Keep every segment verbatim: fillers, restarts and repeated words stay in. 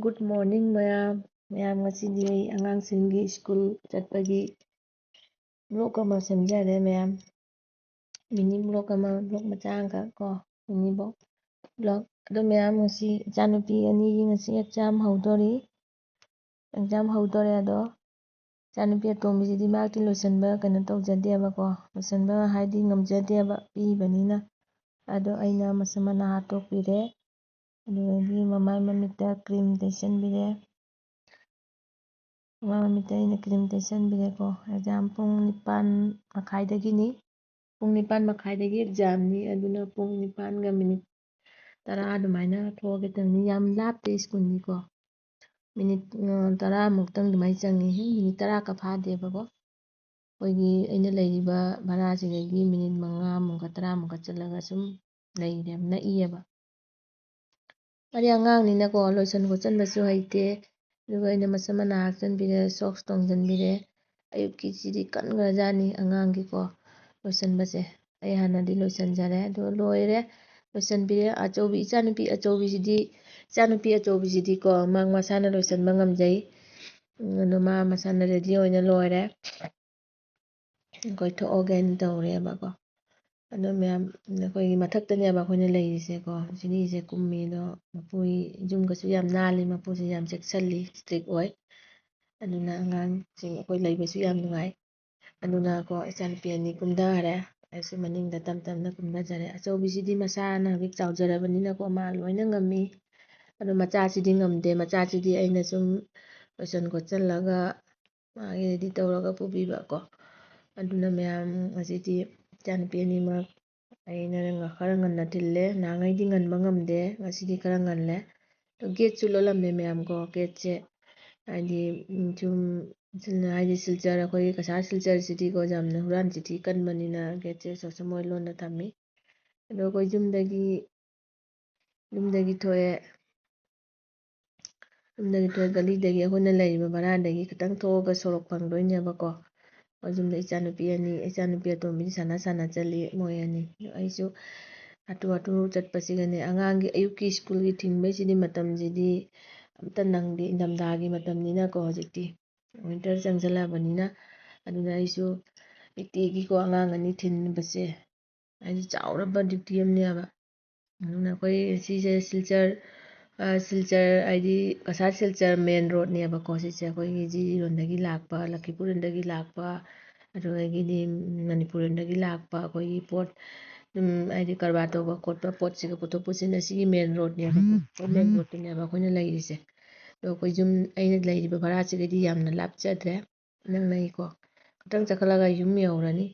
Good morning ꯃꯌꯥꯝ꯫ ꯃꯌꯥꯝ, ꯉꯁꯤꯗꯤ ꯑꯩ ꯑꯉꯥꯡꯁꯤꯡꯒꯤ ꯁ꯭ꯀꯨꯜ ꯆꯠꯄꯒꯤ vlog ꯑꯃ ꯁꯦꯝꯖꯔꯦ ꯃꯌꯥꯝ꯫ Mini vlog ꯑꯃ, vlog ꯃꯆꯥ ꯑꯃꯈꯛ ꯀꯣ, mini vlog꯫ Vlog꯫ ꯑꯗꯣ ꯃꯌꯥꯝ, ꯉꯁꯤ ꯏꯆꯥꯅꯨꯄꯤ ꯑꯅꯤꯒꯤ ꯉꯁꯤ exam ꯍꯧꯗꯣꯔꯤ꯫ Exam ꯍꯧꯗꯣꯔꯦ꯫ ꯑꯗꯣ ꯏꯆꯥꯅꯨꯄꯤ ꯑꯇꯣꯝꯕꯤꯁꯤꯗꯤ ꯃꯍꯥꯛꯇꯤ ꯂꯣꯏꯁꯤꯟꯕ ꯀꯩꯅꯣ ꯇꯧꯖꯗꯦꯕꯀꯣ, ꯂꯣꯏꯁꯤꯟꯕ ꯍꯥꯏꯗꯤ ꯉꯝꯖꯗꯦꯕ, ꯄꯤꯕꯅꯤꯅ꯫ ꯑꯗꯣ ꯑꯩꯅ ꯃꯁꯝ ꯃꯅꯥ ꯍꯥꯠꯇꯣꯛꯄꯤꯔꯦ꯫ ꯑꯗꯨꯗꯒꯤ ꯃꯃꯥꯏ ꯃꯃꯤꯠꯇ cream ꯇꯩꯁꯟꯕꯤꯔꯦ꯫ ꯃꯃꯥꯏ ꯃꯃꯤꯠꯇ ꯑꯩꯅ cream ꯇꯩꯁꯟꯕꯤꯔꯦꯀꯣ꯫ Exam ꯄꯨꯡ ꯅꯤꯄꯥꯟ ꯃꯈꯥꯏꯗꯒꯤꯅꯤ꯫ ꯄꯨꯡ ꯅꯤꯄꯥꯟ ꯃꯈꯥꯏꯗꯒꯤ examꯅꯤ꯫ ꯑꯗꯨꯅ ꯄꯨꯡ ꯅꯤꯄꯥꯟꯒ minute ꯇꯔꯥ ꯑꯗꯨꯃꯥꯏꯅ ꯊꯣꯛꯑꯒꯦ ꯇꯧꯅꯤ꯫ ꯌꯥꯝ ꯂꯥꯞꯇꯦ ꯁ꯭ꯀꯨꯜꯗꯤꯀꯣ꯫ Minute, ꯑ, ꯇꯔꯥꯃꯨꯛꯇꯪ ꯑꯗꯨꯃꯥꯏꯅ ꯆꯪꯉꯤ꯫ Minute ꯇꯔꯥꯀ ꯐꯥꯗꯦꯕꯀꯣ꯫ ꯑꯩꯈꯣꯏꯒꯤ, ꯑꯩꯅ ꯂꯩꯔꯤꯕ ꯚꯔꯥꯁꯤꯗꯒꯤ minute ꯃꯉꯥꯃꯨꯛꯀ ꯇꯔꯥꯃꯨꯛꯀ ꯆꯠꯂꯒ ꯁꯨꯝ ꯂꯩꯔꯦ, ꯅꯛꯏꯌꯦꯕ꯫ ꯃꯥꯗꯤ ꯑꯉꯥꯡꯅꯤꯅꯀꯣ, ꯂꯣꯏꯁꯟ ꯈꯣꯠꯆꯟꯕꯁꯨ ꯍꯩꯇꯦ꯫ ꯑꯗꯨꯒ ꯑꯩꯅ ꯃꯁꯝ ꯃꯅꯥ ꯍꯥꯞꯆꯟꯕꯤꯔꯦ, socks ꯇꯣꯡꯖꯟꯕꯤꯔꯦ꯫ ꯑꯌꯨꯛꯀꯤꯁꯤꯗꯤ ꯀꯟꯈ꯭ꯔꯖꯥꯠꯅꯤ ꯑꯉꯥꯡꯒꯤꯀꯣ, ꯂꯣꯏꯁꯟꯕꯁꯦ꯫ ꯑꯩ ꯍꯥꯟꯅꯗꯤ ꯂꯣꯏꯁꯟꯖꯔꯦ, ꯑꯗꯣ ꯂꯣꯏꯔꯦ, ꯂꯣꯏꯁꯟꯕꯤꯔꯦ꯫ ꯑꯆꯧꯕꯤ, ꯏꯆꯥꯅꯨꯄꯤ ꯑꯆꯧꯕꯤꯁꯤꯗꯤ, ꯏꯆꯥꯅꯨꯄꯤ ꯑꯆꯧꯕꯤꯁꯤꯗꯤꯀꯣ, ꯃꯥ ꯃꯁꯥꯅ ꯂꯣꯏꯁꯟꯕ ꯉꯝꯖꯩ꯫ ꯎꯝ, ꯑꯗꯣ ꯃꯥ ꯃꯁꯥꯅ ready ꯑꯣꯏꯅ ꯂꯣꯏꯔꯦ꯫ ꯑꯩꯈꯣꯏ ꯊꯣꯛꯑꯒꯦꯅ ꯇꯧꯔꯦꯕꯀꯣ꯫ ꯑꯗꯣ ꯃꯌꯥꯝ, ꯑꯩꯈꯣꯏꯒꯤ ꯃꯊꯛꯇꯅꯦꯕ ꯑꯩꯈꯣꯏꯅ ꯂꯩꯔꯤꯁꯦꯀꯣ꯫ ꯖꯤꯅꯤꯁꯦ ꯀꯨꯝꯃꯤ꯫ ꯑꯗꯣ ꯃꯄꯨꯒꯤ ꯌꯨꯝꯒꯁꯨ ꯌꯥꯝ ꯅꯥꯜꯂꯤ, ꯃꯄꯨꯁꯦ ꯌꯥꯝ ꯆꯦꯛꯁꯤꯜꯂꯤ, strict ꯑꯣꯏ꯫ ꯑꯗꯨꯅ ꯑꯉꯥꯡꯁꯤꯡ ꯑꯩꯈꯣꯏ ꯂꯩꯕꯁꯨ ꯌꯥꯝ ꯅꯨꯡꯉꯥꯏ꯫ ꯑꯗꯨꯅꯀꯣ, ꯏꯆꯥꯅꯨꯄꯤ ꯑꯅꯤ ꯀꯨꯝꯊꯔꯦ꯫ ꯑꯩꯁꯨ ꯃꯅꯤꯡꯗ ꯇꯞ ꯇꯞꯅ ꯀꯨꯝꯊꯖꯔꯦ꯫ ꯑꯆꯧꯕꯤꯁꯤꯗꯤ ꯃꯁꯥꯅ ꯍꯧꯖꯤꯛ ꯆꯥꯎꯖꯔꯕꯅꯤꯅꯀꯣ, ꯃꯥ ꯂꯣꯏꯅ ꯉꯝꯃꯤ꯫ ꯑꯗꯣ ꯃꯆꯥꯁꯤꯗꯤ ꯉꯝꯗꯦ꯫ ꯃꯆꯥꯁꯤꯗꯤ ꯑꯩꯅ ꯁꯨꯝ ꯂꯣꯏꯁꯟ ꯈꯣꯠꯆꯜꯂꯒ ꯃꯥꯒꯤ ready ꯇꯧꯔꯒ ꯄꯨꯕꯤꯕꯀꯣ꯫ ꯑꯗꯨꯅ ꯃꯌꯥꯝ, ꯉꯁꯤꯗꯤ ꯏꯆꯥꯅꯨꯄꯤ ꯑꯅꯤꯃꯛ ꯑꯩꯅ ꯈꯔ ꯉꯟꯅ ꯊꯤꯜꯂꯦ꯫ ꯅꯍꯥꯟꯈꯩꯗꯤ ꯉꯟꯕ ꯉꯝꯗꯦ, ꯉꯁꯤꯗꯤ ꯈꯔ ꯉꯜꯂꯦ꯫ ꯑꯗꯣ gateꯁꯨ ꯂꯣꯜꯂꯝꯃꯦ ꯃꯌꯥꯝ ꯀꯣ꯫ Gateꯁꯦ ꯍꯥꯏꯗꯤ, ꯎꯝ, ꯁꯨꯝ ꯁꯤꯜ-, ꯍꯥꯏꯗꯤ ꯁꯤꯜꯆꯔ, ꯑꯩꯈꯣꯏꯒꯤ ꯀꯁꯥꯔ ꯁꯤꯜꯆꯔꯁꯤꯗꯤꯀꯣ, ꯌꯥꯝꯅ ꯍꯨꯔꯥꯟ ꯆꯤꯊꯤ ꯀꯟꯕꯅꯤꯅ gateꯁꯦ ꯁꯣꯁꯃꯣꯏ ꯂꯣꯟꯅ ꯊꯝꯃꯤ꯫ ꯑꯗꯣ ꯑꯩꯈꯣꯏ ꯌꯨꯝꯗꯒꯤ, ꯌꯨꯝꯗꯒꯤ ꯊꯣꯛꯑꯦ꯫ ꯌꯨꯝꯗꯒꯤ ꯊꯣꯛꯑꯦ, ꯒꯂꯤꯗꯒꯤ, ꯑꯩꯈꯣꯏꯅ ꯂꯩꯔꯤꯕ ꯚꯔꯥꯗꯒꯤ ꯈꯤꯇꯪ ꯊꯣꯛꯑꯒ ꯁꯣꯔꯣꯛ ꯐꯪꯗꯣꯏꯅꯦꯕꯀꯣ꯫ ꯑꯩꯈꯣꯏ ꯌꯨꯝꯗ ꯏꯆꯥꯅꯨꯄꯤ ꯑꯅꯤ, ꯏꯆꯥꯅꯨꯄꯤ ꯑꯇꯣꯝꯕꯤꯗꯤ ꯁꯥꯟꯅ ꯁꯥꯟꯅ ꯆꯠꯂꯤ, ꯃꯣꯏ ꯑꯅꯤ꯫ ꯑꯗꯣ ꯑꯩꯁꯨ ꯍꯥꯊꯨ ꯍꯥꯊꯨ ꯆꯠꯄꯁꯤꯒꯅꯦ, ꯑꯉꯥꯡꯒꯤ ꯑꯌꯨꯛꯀꯤ ꯁ꯭ꯀꯨꯜꯒꯤ ꯊꯤꯟꯕꯩꯁꯤꯗꯤ ꯃꯇꯝꯁꯤꯗꯤ ꯑꯝꯇ ꯅꯪꯗꯦ꯫ ꯏꯪꯊꯝꯊꯥꯒꯤ ꯃꯇꯝꯅꯤꯅꯀꯣ, ꯍꯧꯖꯤꯛꯇꯤ winter ꯆꯪꯁꯤꯜꯂꯛꯑꯕꯅꯤꯅ꯫ ꯑꯗꯨꯅ ꯑꯩꯁꯨ ꯅꯨꯡꯇꯤꯒꯤꯀꯣ ꯑꯉꯥꯡ ꯑꯅꯤ ꯊꯤꯟꯕꯁꯦ, ꯍꯥꯏꯗꯤ ꯆꯥꯎꯔꯕ duty ꯑꯃꯅꯦꯕ꯫ ꯑꯗꯨꯅ ꯑꯩꯈꯣꯏ ꯁꯤꯁꯦ ꯁꯤꯜꯆꯔ, ꯑ, ꯁꯤꯜꯆꯔ ꯍꯥꯏꯗꯤ ꯀꯁꯥꯔ ꯁꯤꯜꯆꯔ main roadꯅꯦꯕꯀꯣ꯫ ꯁꯤꯁꯦ ꯑꯩꯈꯣꯏꯒꯤ ꯖꯤꯔꯤꯔꯣꯝꯗꯒꯤ ꯂꯥꯛꯄ, ꯂꯈꯤꯄꯨꯔꯗꯒꯤ ꯂꯥꯛꯄ, ꯑꯗꯨꯗꯒꯤꯗꯤ ꯃꯅꯤꯄꯨꯔꯗꯒꯤ ꯂꯥꯛꯄ ꯑꯩꯈꯣꯏꯒꯤ ꯄꯣꯠ, ꯎꯝ, ꯍꯥꯏꯗꯤ ꯀꯔꯕꯥꯔ ꯇꯧꯕ ꯈꯣꯠꯄ, ꯄꯣꯠꯁꯤꯒ ꯄꯨꯊꯣꯛ ꯄꯨꯁꯤꯟ ꯑꯁꯤꯒꯤ main roadꯅꯦꯕꯀꯣ꯫ ꯑꯩꯈꯣꯏ main roadꯇꯨꯅꯦꯕ ꯑꯩꯈꯣꯏꯅ ꯂꯩꯔꯤꯁꯦ꯫ ꯑꯗꯣ ꯑꯩꯈꯣꯏ ꯌꯨꯝ, ꯑꯩꯅ ꯂꯩꯔꯤꯕ ꯚꯔꯥꯁꯤꯒꯗꯤ ꯌꯥꯝꯅ ꯂꯥꯞꯆꯗ꯭ꯔꯦ, ꯅꯛꯅꯩꯀꯣ꯫ ꯈꯤꯇꯪ ꯆꯠꯈꯠꯂꯒ ꯌꯨꯝ ꯌꯧꯔꯅꯤ꯫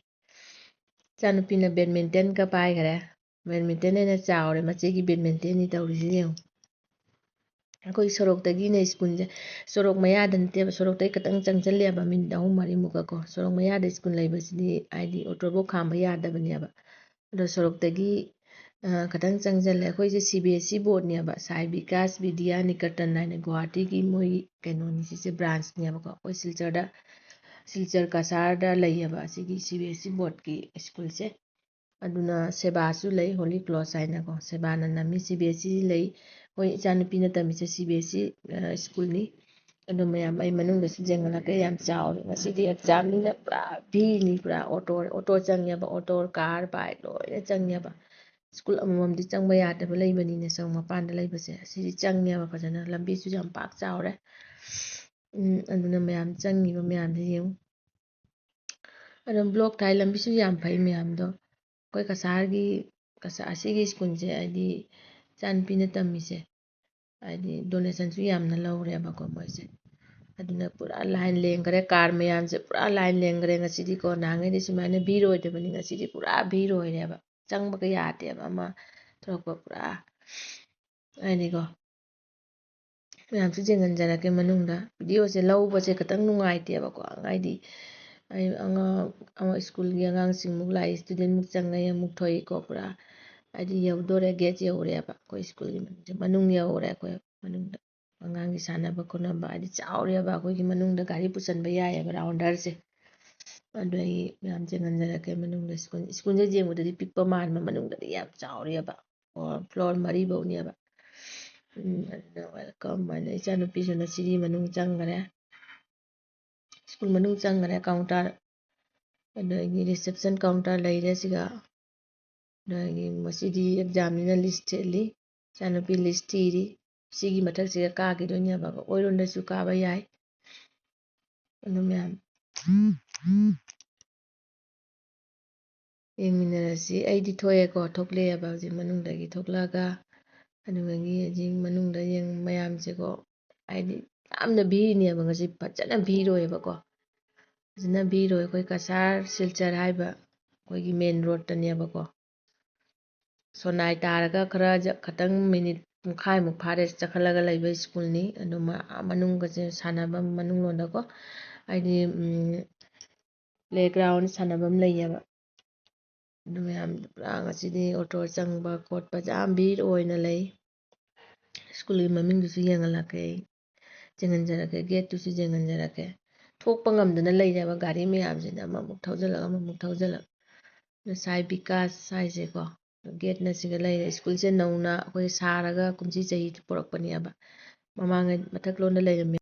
ꯏꯆꯥꯅꯨꯄꯤꯅ badmintonꯒ ꯄꯥꯏꯈꯔꯦ꯫ Badminton ꯍꯦꯟꯅ ꯆꯥꯎꯔꯦ, ꯃꯆꯦꯒꯤ badmintonꯅꯤ ꯇꯧꯔꯤꯁꯤ ꯌꯦꯡꯉꯨ꯫ ꯑꯩꯈꯣꯏ ꯁꯣꯔꯣꯛꯇꯒꯤꯅꯦ ꯁ꯭ꯀꯨꯜꯁꯦ, ꯁꯣꯔꯣꯛ ꯃꯌꯥꯗ ꯅꯠꯇꯦꯕ, ꯁꯣꯔꯣꯛꯇꯒꯤ ꯈꯤꯇꯪ ꯆꯪꯁꯤꯜꯂꯦꯕ, minute ꯑꯍꯨꯝ ꯃꯔꯤꯃꯨꯛꯀꯀꯣ꯫ ꯁꯣꯔꯣꯛ ꯃꯌꯥꯗ ꯁ꯭ꯀꯨꯜ ꯂꯩꯕꯁꯤꯗꯤ ꯍꯥꯏꯗꯤ ꯑꯣꯇꯣꯐꯧ ꯈꯥꯝꯕ ꯌꯥꯗꯕꯅꯦꯕ꯫ ꯑꯗꯣ ꯁꯣꯔꯣꯛꯇꯒꯤ, ꯑ, ꯈꯤꯇꯪ ꯆꯪꯁꯤꯜꯂꯦ꯫ ꯑꯩꯈꯣꯏꯁꯦ ꯁꯤ ꯕꯤ ꯑꯦꯁ ꯏ ꯕꯣꯔꯗꯅꯦꯕ, ꯁꯥꯏ ꯕꯤꯀꯥꯁ ꯕꯤꯗ꯭ꯌꯥ ꯅꯤꯀꯦꯇꯟ ꯍꯥꯏꯅ ꯒꯨꯋꯥꯍꯥꯇꯤꯒꯤ ꯃꯣꯏꯒꯤ ꯀꯩꯅꯣꯅꯤ, ꯁꯤꯁꯦ branchꯅꯦꯕꯀꯣ꯫ ꯑꯩꯈꯣꯏ ꯁꯤꯜꯆꯔꯗ, ꯁꯤꯜꯆꯔ ꯀꯁꯥꯔꯗ ꯂꯩꯌꯦꯕ ꯑꯁꯤꯒꯤ ꯁꯤ ꯕꯤ ꯑꯦꯁ ꯏ ꯕꯣꯔꯗꯀꯤ ꯁ꯭ꯀꯨꯜꯁꯦ꯫ ꯑꯗꯨꯅ ꯁꯦꯕꯥꯁꯨ ꯂꯩ, ꯍꯣꯂꯤ ꯀ꯭ꯔꯣꯁ ꯍꯥꯏꯅꯀꯣ, ꯁꯦꯕꯥꯅ ꯅꯝꯃꯤ꯫ ꯁꯤ ꯕꯤ ꯑꯦꯁ ꯏ ꯂꯩ꯫ ꯑꯩꯈꯣꯏ ꯏꯆꯥꯅꯨꯄꯤꯅ ꯇꯝꯃꯤꯁꯦ ꯁꯤ ꯕꯤ ꯑꯦꯁ ꯏ, ꯑ, ꯁ꯭ꯀꯨꯜꯅꯤ꯫ ꯑꯗꯣ ꯃꯌꯥꯝ, ꯑꯩ ꯃꯅꯨꯡꯗꯁꯨ ꯌꯦꯡꯍꯜꯂꯛꯀꯦ, ꯌꯥꯝ ꯆꯥꯎꯔꯦ꯫ ꯉꯁꯤꯗꯤ examꯅꯤꯅ ꯄꯨꯔꯥ ꯚꯤꯔꯅꯤ, ꯄꯨꯔꯥ ꯑꯣꯇꯣ, ꯑꯣꯇꯣ ꯆꯪꯉꯦꯕ, ꯑꯣꯇꯣ, car, bike ꯂꯣꯏꯅ ꯆꯪꯉꯦꯕ꯫ ꯁ꯭ꯀꯨꯜ ꯑꯃꯃꯝꯗꯤ ꯆꯪꯕ ꯌꯥꯗꯕ ꯂꯩꯕꯅꯤꯅ, ꯁꯣꯔꯣꯛ ꯃꯄꯥꯟꯗ ꯂꯩꯕꯁꯦ, ꯑꯁꯤꯗꯤ ꯆꯪꯉꯦꯕ ꯐꯖꯅ, ꯂꯝꯕꯤꯁꯨ ꯌꯥꯝ ꯄꯥꯛ ꯆꯥꯎꯔꯦ꯫ ꯎꯝ, ꯑꯗꯨꯅ ꯃꯌꯥꯝ ꯆꯪꯉꯤꯕ ꯃꯌꯥꯝꯁꯦ ꯌꯦꯡꯉꯨ꯫ ꯑꯗꯨꯝ block ꯊꯥꯏ, ꯂꯝꯕꯤꯁꯨ ꯌꯥꯝ ꯐꯩ ꯃꯌꯥꯝꯗꯣ꯫ ꯑꯩꯈꯣꯏ ꯀꯁꯥꯔꯒꯤ, ꯀꯁꯥꯔ, ꯑꯁꯤꯒꯤ ꯁ꯭ꯀꯨꯜꯁꯦ ꯍꯥꯏꯗꯤ ꯏꯆꯥꯅꯨꯄꯤꯅ ꯇꯝꯃꯤꯁꯦ, ꯍꯥꯏꯗꯤ donationꯁꯨ ꯌꯥꯝꯅ ꯂꯧꯔꯦꯕꯀꯣ ꯃꯣꯏꯁꯦ꯫ ꯑꯗꯨꯅ ꯄꯨꯔꯥ line ꯂꯦꯡꯈꯔꯦ, car ꯃꯌꯥꯝꯁꯦ ꯄꯨꯔꯥ line ꯂꯦꯡꯈꯔꯦ ꯉꯁꯤꯗꯤꯀꯣ꯫ ꯅꯍꯥꯟꯈꯩꯗꯤ ꯁꯨꯃꯥꯏꯅ ꯚꯤꯔ ꯑꯣꯏꯗꯕꯅꯤ, ꯉꯁꯤꯗꯤ ꯄꯨꯔꯥ ꯚꯤꯔ ꯑꯣꯏꯔꯦꯕ, ꯆꯪꯕꯒ ꯌꯥꯗꯦꯕ ꯑꯃ ꯇꯧꯔꯛꯄ ꯄꯨꯔꯥ꯫ ꯍꯥꯏꯗꯤꯀꯣ, ꯃꯌꯥꯝꯁꯨ ꯌꯦꯡꯍꯟꯖꯔꯛꯀꯦ ꯃꯅꯨꯡꯗ꯫ Videoꯁꯦ ꯂꯧꯕꯁꯦ ꯈꯤꯇꯪ ꯅꯨꯡꯉꯥꯏꯇꯦꯕꯀꯣ, ꯍꯥꯏꯗꯤ ꯑꯩ ꯑꯉꯥꯡ, ꯑꯃ ꯁ꯭ꯀꯨꯜꯒꯤ ꯑꯉꯥꯡꯁꯤꯡꯃꯨꯛ ꯂꯥꯛꯏ, studentꯃꯨꯛ ꯆꯪꯉꯛꯏ, ꯑꯃꯨꯛ ꯊꯣꯛꯏꯀꯣ ꯄꯨꯔꯥ꯫ ꯍꯥꯏꯗꯤ ꯌꯧꯗꯣꯔꯦ, gate ꯌꯧꯔꯦꯕ ꯑꯩꯈꯣꯏ ꯁ꯭ꯀꯨꯜꯒꯤ ꯃꯅꯨꯡꯁꯦ, ꯃꯅꯨꯡ ꯌꯧꯔꯦ ꯑꯩꯈꯣꯏ ꯃꯅꯨꯡꯗ꯫ ꯑꯉꯥꯡꯒꯤ ꯁꯥꯟꯅꯕ ꯈꯣꯠꯅꯕ ꯍꯥꯏꯗꯤ ꯆꯥꯎꯔꯦꯕ, ꯑꯩꯈꯣꯏꯒꯤ ꯃꯅꯨꯡꯗ ꯒꯥꯔꯤ ꯄꯨꯁꯟꯕ ꯌꯥꯏꯌꯦꯕ rounderꯁꯦ꯫ ꯑꯗꯨ ꯑꯩ ꯃꯌꯥꯝ ꯌꯦꯡꯍꯟꯖꯔꯛꯀꯦ ꯃꯅꯨꯡꯗ꯫ ꯁ꯭ꯀꯨꯜ, ꯁ꯭ꯀꯨꯜꯁꯦ ꯌꯦꯡꯕꯗꯗꯤ ꯄꯤꯛꯄ ꯃꯥꯟꯕ, ꯃꯅꯨꯡꯗꯗꯤ ꯌꯥꯝ ꯆꯥꯎꯔꯦꯕ꯫ ꯑꯣ, floor ꯃꯔꯤꯐꯧꯅꯦꯕ꯫ ꯎꯝ, ꯑꯗꯨꯅ welcome ꯍꯥꯏꯅ ꯏꯆꯥꯅꯨꯄꯤꯁꯨ ꯉꯁꯤꯗꯤ ꯃꯅꯨꯡ ꯆꯪꯈ꯭ꯔꯦ꯫ ꯁ꯭ꯀꯨꯜ ꯃꯅꯨꯡ ꯆꯪꯈ꯭ꯔꯦ꯫ Counter, ꯑꯗꯒꯤ reception counter ꯂꯩꯔꯦ ꯁꯤꯒ꯫ ꯑꯗꯒꯤ ꯉꯁꯤꯗꯤ examꯅꯤꯅ list ꯊꯦꯠꯂꯤ꯫ ꯏꯆꯥꯅꯨꯄꯤ list ꯊꯤꯔꯤ꯫ ꯁꯤꯒꯤ ꯃꯊꯛꯁꯤꯒ ꯀꯥꯈꯤꯗꯣꯏꯅꯦꯕ꯫ ꯑꯣꯏꯔꯣꯝꯗꯁꯨ ꯀꯥꯕ ꯌꯥꯏ꯫ ꯑꯗꯨ ꯃꯌꯥꯝ ꯌꯦꯡꯃꯤꯟꯅꯔꯁꯤ꯫ ꯑꯩꯗꯤ ꯊꯣꯛꯑꯦꯀꯣ, ꯊꯣꯛꯂꯛꯑꯦꯕ ꯍꯧꯖꯤꯛ ꯃꯅꯨꯡꯗꯒꯤ ꯊꯣꯛꯂꯛꯑꯒ꯫ ꯑꯗꯨꯗꯒꯤ ꯍꯧꯖꯤꯛ ꯃꯅꯨꯡꯗ ꯌꯦꯡ ꯃꯌꯥꯝꯁꯦꯀꯣ, ꯍꯥꯏꯗꯤ ꯌꯥꯝꯅ ꯚꯤꯔꯅꯦꯕ ꯉꯁꯤ, ꯐꯖꯅ ꯚꯤꯔ ꯑꯣꯏꯌꯦꯕꯀꯣ꯫ ꯐꯖꯅ ꯚꯤꯔ ꯑꯣꯏ꯫ ꯑꯩꯈꯣꯏ ꯀꯁꯥꯔ ꯁꯤꯜꯆꯔ ꯍꯥꯏꯕ ꯑꯩꯈꯣꯏꯒꯤ main roadꯇꯅꯦꯕꯀꯣ꯫ ꯁꯣꯅꯥꯏ ꯇꯥꯔꯒ ꯈꯔ ꯖ-, ꯈꯇꯪ minute ꯄꯨꯡꯈꯥꯏꯃꯨꯛ ꯐꯥꯔꯦ ꯆꯠꯈꯠꯂꯒ ꯂꯩꯕ ꯁ꯭ꯀꯨꯜꯅꯤ꯫ ꯑꯗꯨ ꯃ-, ꯑꯥ ꯃꯅꯨꯡꯒꯁꯦ ꯁꯥꯟꯅꯐꯝ ꯃꯅꯨꯡ ꯂꯣꯝꯗꯀꯣ, ꯍꯥꯏꯗꯤ, ꯎꯝ, playground ꯁꯥꯟꯅꯐꯝ ꯂꯩꯌꯦꯕ꯫ ꯑꯗꯨ ꯃꯌꯥꯝ ꯄꯨꯔꯥ ꯉꯁꯤꯗꯤ ꯑꯣꯇꯣ ꯆꯪꯕ ꯈꯣꯠꯄꯁꯦ ꯌꯥꯝ ꯚꯤꯔ ꯑꯣꯏꯅ ꯂꯩ꯫ ꯁ꯭ꯀꯨꯜꯒꯤ ꯃꯃꯤꯡꯗꯨꯁꯨ ꯌꯦꯡꯍꯜꯂꯛꯀꯦ ꯑꯩ, ꯌꯦꯡꯍꯟꯖꯔꯛꯀꯦ, gateꯇꯨꯁꯨ ꯌꯦꯡꯍꯟꯖꯔꯛꯀꯦ꯫ ꯊꯣꯛꯄ ꯉꯝꯗꯅ ꯂꯩꯔꯦꯕ ꯒꯥꯔꯤ ꯃꯌꯥꯝꯁꯤꯅ, ꯑꯃꯃꯨꯛ ꯊꯧꯖꯤꯜꯂꯛ, ꯑꯃꯃꯨꯛ ꯊꯧꯖꯤꯜꯂꯛ꯫ ꯑꯗꯨ ꯁꯥꯏ ꯕꯤꯀꯥꯁ ꯍꯥꯏꯁꯦꯀꯣ, gateꯅ ꯁꯤꯒ ꯂꯩꯔꯦ꯫ ꯁ꯭ꯀꯨꯜꯁꯦ ꯅꯧꯅ ꯑꯩꯈꯣꯏ ꯁꯥꯔꯒ ꯀꯨꯝꯁꯤ ꯆꯍꯤ ꯄꯨꯔꯛꯄꯅꯦꯕ꯫ ꯃꯃꯥꯡꯉꯩ ꯃꯊꯛꯂꯣꯝꯗ ꯂꯩꯔꯝꯃꯦ꯫